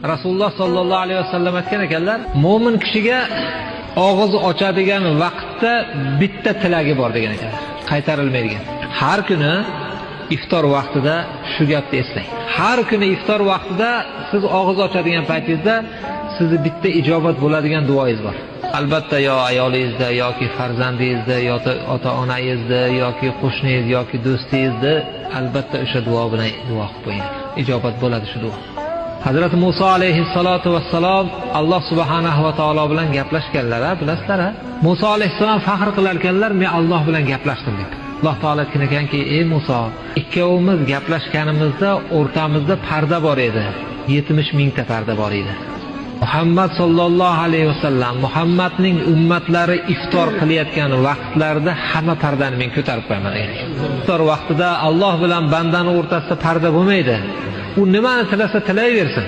Rasululloh sollallohu alayhi vasallam aytgan ekanlar, mo'min kishiga og'iz ochadigan vaqtda bitta tilagi bor degan ekanlar, qaytarilmaydigan. Har kuni iftor vaqtida shu gapni eslang. Har kuni iftor vaqtida siz og'iz ochadigan paytingizda sizni bitta ijobat bo'ladigan duoyingiz bor. Albatta, yo ayolingizda yoki farzandingizda, yoki ota-onangizda yoki qo'shningiz yoki do'stingizda albatta o'sha duo bilan duo qilib qo'ying. Ijobat bo'ladi shu duo. Hazrati Musa alayhissalotu vassalom Alloh subhanahu va taolo bilan gaplashganlar, bilasizlar a? Musa alayhissalom faxr qilar ekanlar, men Alloh bilan gaplashdim deb. Alloh taolo aytgan ekanki, ey Muso, ikkovimiz gaplashganimizda o'rtamizda parda bor edi. 70 mingta parda bor edi. Muhammad sollallohu alayhi vasallam, Muhammadning ummatlari iftor qilayotgan vaqtlarida hamma pardani men ko'tarib qo'yaman degan. Iftor vaqtida Alloh bilan bandani o'rtasida parda bo'lmaydi. U nimani tilasa tilayversin.